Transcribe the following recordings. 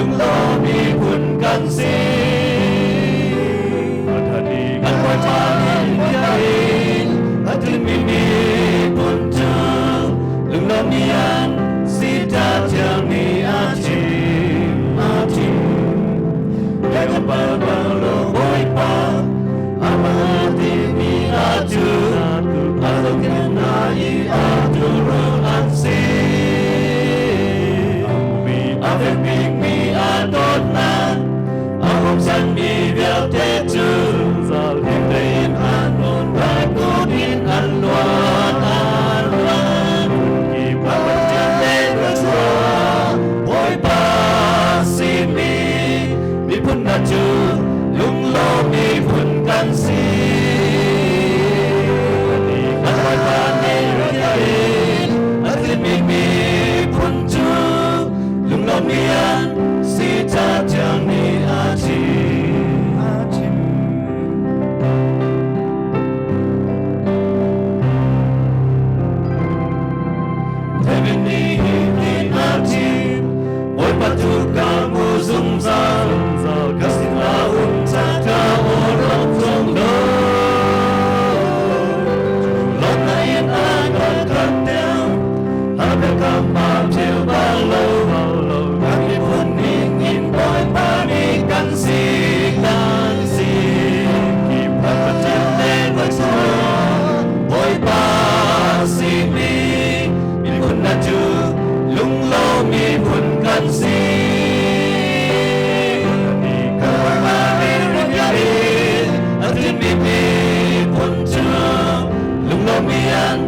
Lunglaw miphun kan si. Kan Bawipa nih bia in a tinhmi miphun cu lunglawmmi an si ta thiang nih a chim, a chim. Jacob bal bal lo Bawipa amah timi hna cu a zohkhenh hna i a tuurun an si. A fek bikmi a dawtnak a umsanmi vialte cu him tein an nun kut in an luan an luan. A Pathian le thluachuah Bawipa simi miphun hna cu lunglawm miphun kan si. Kan Bawipa nih in a thimmi miphun cu lunglawmmi an si ca thiang nih a chim. A chim. David nih hitin a chim, Bawipa cu ka ngu zungzal, ka sinah um ca ka aw zong lo. Lawmhnak in a ka khatter, biakam a phil bal lo. Kan miphun ning in Bawipa nih kan si, kan si. Kan Pathian le Pathian, Bawipa simi miphun hna cu lunglaw miphun kan si. Kan Bawipa nih bia in a thimmi miphun cu lunglawmmi an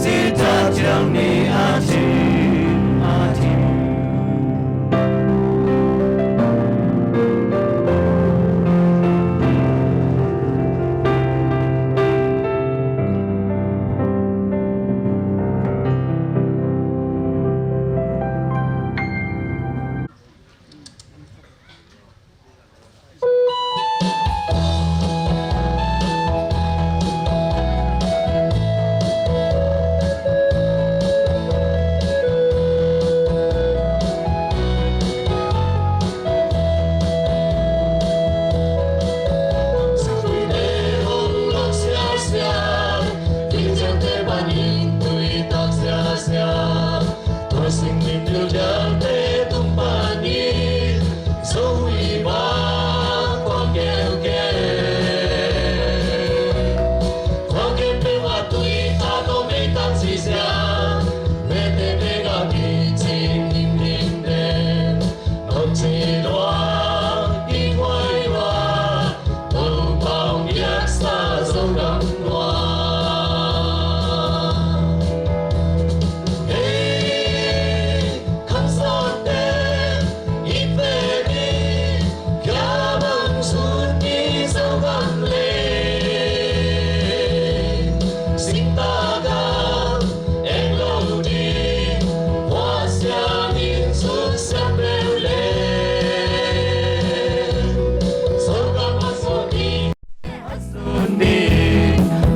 si ca thiang nih a chim, a chim.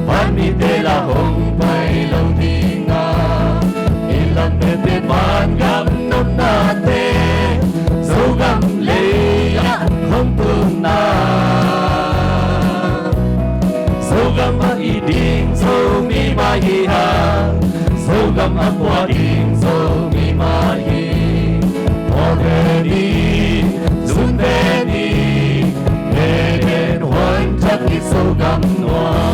Vanmi te la hong pai lo ding ah ilam te te van gam nom na te zo gam le an hong tu na zo gam a i ding zo mi ma hi ha zo gam a qua ding zo mi ma hi Tho ve ni zum ve ni Eden huan thak i zo gam nuam.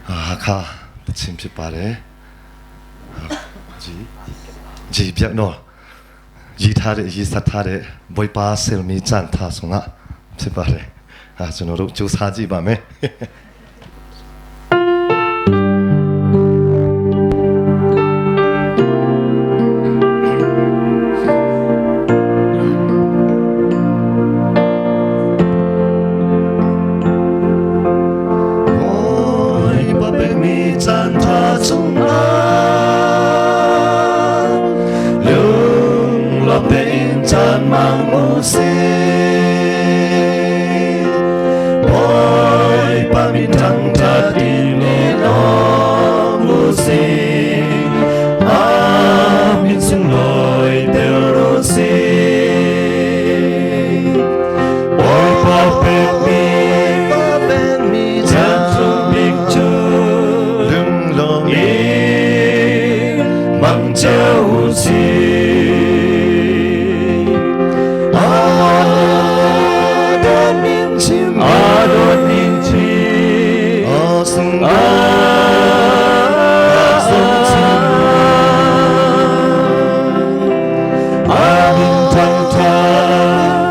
Hakha chim si pare ji ji biak no ji tha de ji sat tha de boipa selmi chan tha sunga si pare ha chuno ru chu sa ji ba me. Bawipa pekmi caanṭha chungah lunglawm tein caan hmang u sih. Bawipa min thangṭhat in i lawm u sih. Amin sunglawi ter u sih. Bawipa pekmi caan sung bik cu lunglawm in hmang cio u sih. A dawt ning chim a sung Amin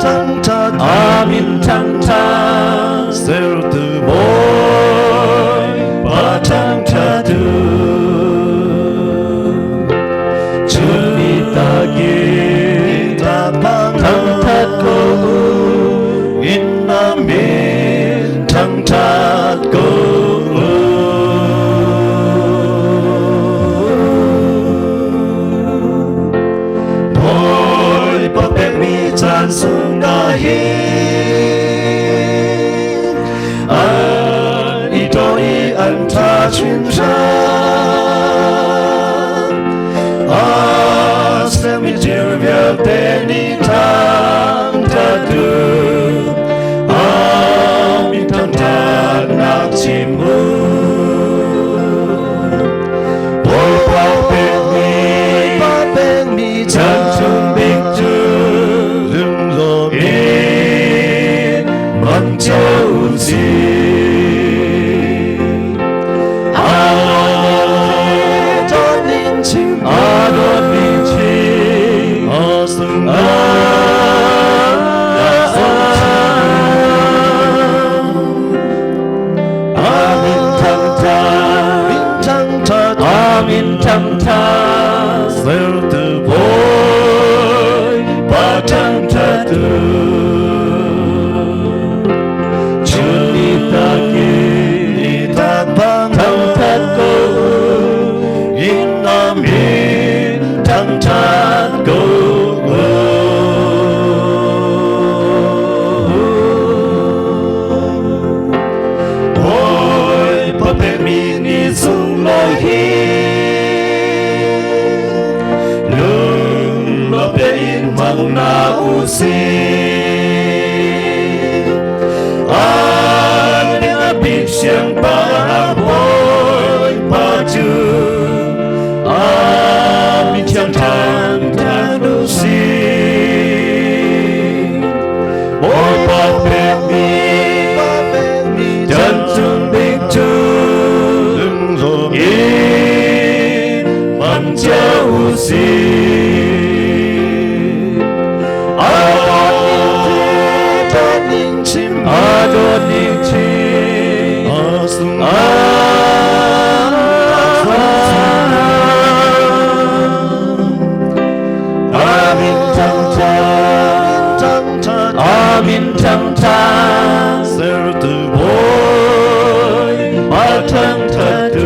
thangṭhat Amin thangṭhat sertu Bawipa thangṭhat u. Chun ni takin thangṭhat ko u, in amin thangṭhat ko u. Bawipa pekmi caan sungah hin an i dawh i an ṭha hringhran. A sermi thil vialte nih thangṭhat u, a min thangṭhatnak chim u. Bawipa pekmi chan chung bik cu lunglawm in hmang cio u sih. A dawt ning chim a sung Amin thangṭhat Amin thangṭhat sertu Bawipa thangṭhat u. Chun ni takin thangṭhat ko u, in amin thangṭhat ko u. Bawipa pekmi ni sunglawi hi lunglawm tein hmang hna u sih. An a bik siangpahrang Bawipa cu a min thiang thangṭhat u sih. Bawipa pekmi chan chung bik cu in hmang cio u sih. A dawt ning chim Amin thangṭhat Amin thangṭhat sertu Bawipa thangṭhat u.